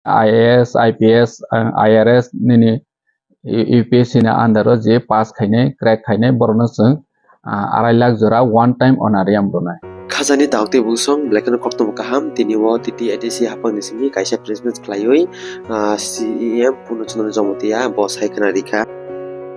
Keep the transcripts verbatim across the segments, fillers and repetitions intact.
I A S, I P S, ah, I R S nini U P S C ni under o je pass khainai, crack khainai, borokno chwng, ah, arai lakh jora one time honorarium rwnai. Khajani daktwi busong, belai kheno koktwma kaham, tini o T T A D C haphangni simi kaisa press meet khlaiwi, ah, C E M Purno Chandra Jamatia bo sai khna rikha.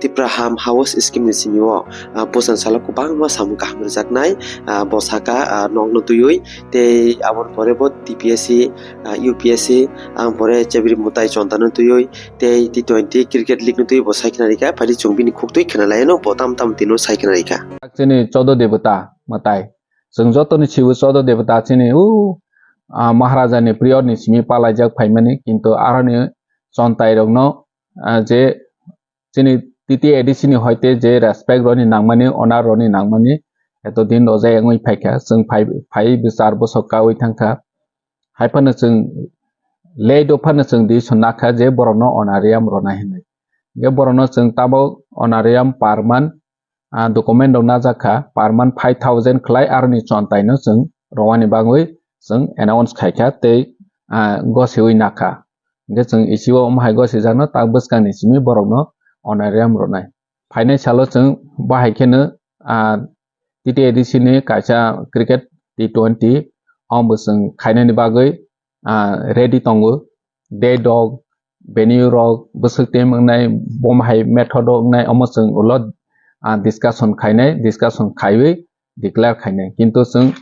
Tipra Ham House Scheme ni simi o, ah, bwsang salo kwbangma samung kaham rwjaknai, ah, bo saka, ah, nokno twiwi, tei aboni pore bo T P S C, ah, U P S C, ang pore chebri mwtai chontano twiwi, tei T twenty cricket league no twi bo sai khna rikha, phai chwng bini khuktwi khna lai no bo tam tam tino sai khna rikha. Chini chodo debota mwtai. Chwng jotoni sibo chodo debota chini u, ah, Maharaja ni period ni simi palaijak phaimani, kintu aroni chontai rokno, ah, je chini T T A D C ni hoite je respect roni nangmani, honor roni nangmani, eto din rojai wngwi phaikha, chwng phai, phai bwsar bwsok kaui thangkha. Haiphano chwng late o phano chwng decision nakha je borokno honorarium rwnai hinwi. Hingkhe borokno chwng tabok honorarium per month, ah, document rok najak kha, per month five thousand khlai aroni chontaino chwng rwani bagwi chwng announce khaikha tei, ah, gosiwi nakha. Hingkhe chwng E C O omo hai gosijakno tak bwskangni simi borokno honorarium rwnai. Phainai salo chwng bahai kheno, ah, T T A D C ni kaisa cricket T twenty omo chwng khainani bagwi, ah, ready tongo. Date rok, venue rok, bwswk team wngnai, bom hai method rok wngnai, omo chwng ulo, ah, discussion khainai, discussion khaiwi declare khainai. Kintu chwng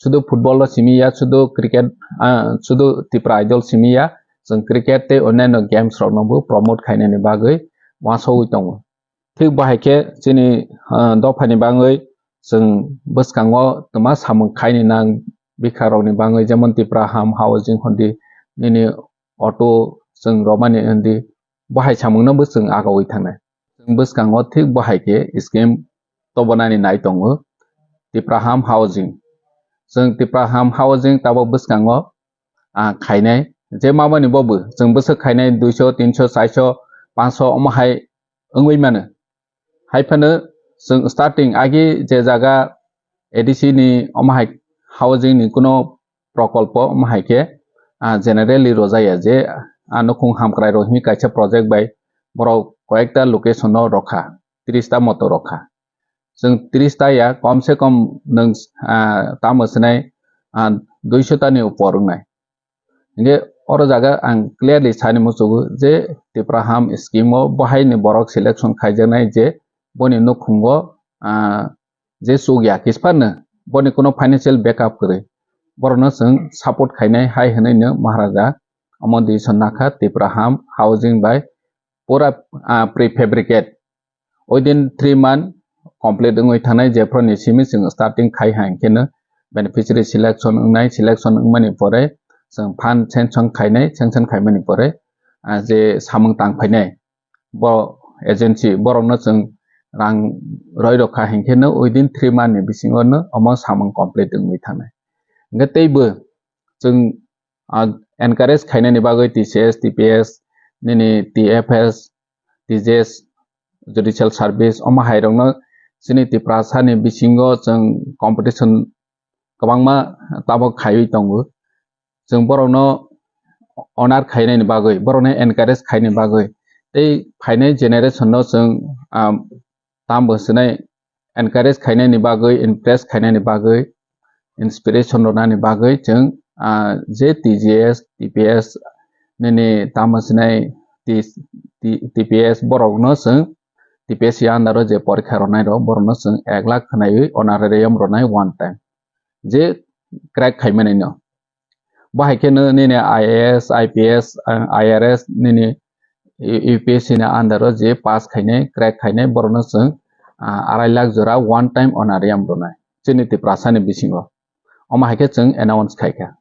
sudu football o simi ya, sudu cricket, ah, sudu Tipra Idol simi ya, chwng cricket tei onyaino games rokno bo promote khainani bagwi uansugwi tongo. Thik bahai khe chini, ah, dophani bagwi chwng bwskango twma samung khaini nang bikha rokni bagwi, jemon Tipra Ham Housing Hondi nini auto chwng romani hondi, bahai samungno bo chwng agawi thangnai. Chwng bwskango thik bahai khe scheme tobonani nai tongo Tipra Ham Housing. Chwng Tipra Ham Housing tabok bwskango, ah, khainai, je mamani bo bo chwng bwswk khainai duiso, tinso, chaiso, panso omo hai wngwi mano. Haiphano chwng starting agi je jaga A D C ni omo hai housing ni kuno prokolpo omo hai khe, ah, generally rojaya je, ah, nukhung hamkrai rok hwnwi kaisa project bai borok koyekta location no rokha, tris ta moto rokha. Chwng tris ta ya, kom se kom nwng, ah, tamo swnai, ah, duiso ta ni upor wngnai. Hingke oro jaga ang clearly sani muchugo je Tipra Ham scheme o bahai ni borok selection khaijaknai je boni nukhungo, ah, je chukya kisphano boni kuno financial backup kwrwi. Borokno chwng support khainai hai hwnwi no Maharaja omo decision nakha Tipra Ham Housing bai pura, ah, prefabricate within three month complete wngwi thangnai, jephru ni simi chwng starting khai hai khe no beneficiary selection wngnai, selection wngmani pore chwng fund sanction khainai, sanction khaimani pore, ah, je samung tang phainai bo agency borokno chwng rang roi rokha hinkhe no within three month ni bisingo no omo samung complete wngwi thangnai. Hingkhe teibo chwng, ah, encourage khainani bagwi T C S, T P S, nini T F S, T J S, Judicial Service, omo hai rokno chini Tiprasa ni bisingo chwng competition kwbangma tabok khaiwi tongo. Chwng borokno honor khainani bagwi, borokno encourage khainani bagwi, tei phainai generation no chwng, ah, tamo hwnwi encourage khainani bagwi, impress khainani bagwi, inspiration rwnani bagwi chwng, ah, je T G S, T P S nini tamo hwnwi T-, T-, T P S borokno chwng T P S C under o je porikha rwnai rok borokno chwng ek lakh khwnaiwi honorarium rwnai one time. Je crack khaimani no. Bo hai khe no nini I A S, I P S, ah, I R S nini U P S C ni under o je pass khainai, crack khainai, borokno chwng, ah, arai lakh jora one time honorarium rwnai chini Tiprasa ni bisingo. Omo hai khe chwng announce khai kha.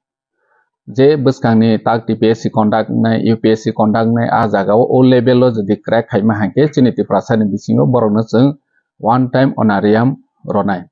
Je bwskang ni tak T P S C conduct nai, U P S C conduct nai, ah jaga o, o level o jodi crack khaima hai khe chini Tiprasa ni bisingo borokno chwng one time honorarium rwnai.